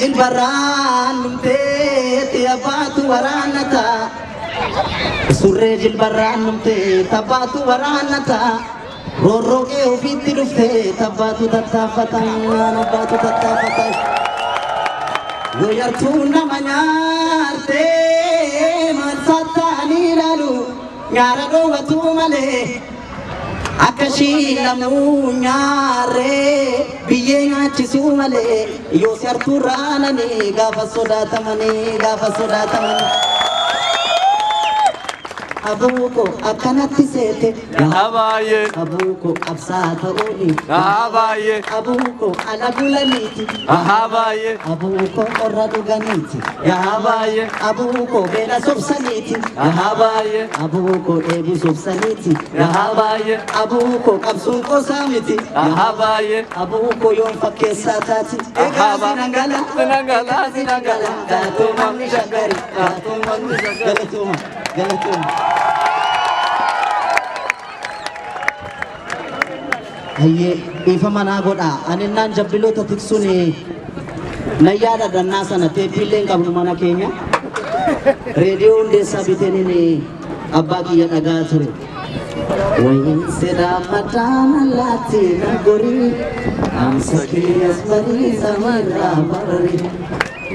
Jilbarraan dhumteetti abbaatu waraannata. Surree jilbarraan dhumtee tabbaatu waraannata. Roorroo qe'ee ofiitti dhuftee tabbaatu tattaaffata. Abbaatu tattaaffata. Yoo nama nyaartee maal sattaanii ilaalu nyaara dhoowwatu malee. Akka ishii lamuu nyaarree biyyee nyaachisuu malee yoo si hartuu raananii gaafa sodaatamanii gaafa sodaatamanii. Abuuko akkanatti seete. Yaa baay'ee. Abuuko qabsaa ta'uuni. Yaa baay'ee. Abuuko ala bulaniiti. Yaa baay'ee. Abuuko qorra dhuganiiti. Yaa baay'ee. Abuuko beela sobsaniiti. Yaa baay'ee. Abuuko dheebuu sobsaniiti. Yaa baay'ee. Abuuko qabsuun qosaa miti. Yaa baay'ee. Abuuko yoon fakkeessaa taati. Egaa sinangala. Sinangala, sinangala. Galatoomaa shaggari. Galatoomaa shaggari. Galatooma. Galatooma. Hayyee ifa manaa godhaa. Ani naan jabbiloota tiksuun nan yaada dannaa sana teeppiillee hin qabnu mana keenya. Reediyoo hundeessaa biteeniin abbaa kiyya dhagaa ture. Wayin sedhaa madaana laatti na gorii amsa kiyyas barii samiirraa bararii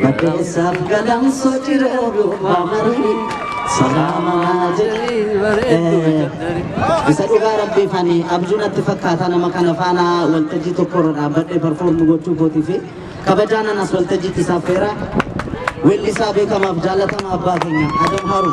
baddeessaaf galamsoo jireeru maamarii salaama naa jedhi. Isa dhugaa rabbiif ani abjuu natti fakkaata nama kana faana waltajjii tokkorra dhaabbadhee perform gochuu kootii fi kabajaan anas waltajjiitti isaaf feera. Weellisaa beekamaaf jaalatamaa abbaa keenya Adam Haruun.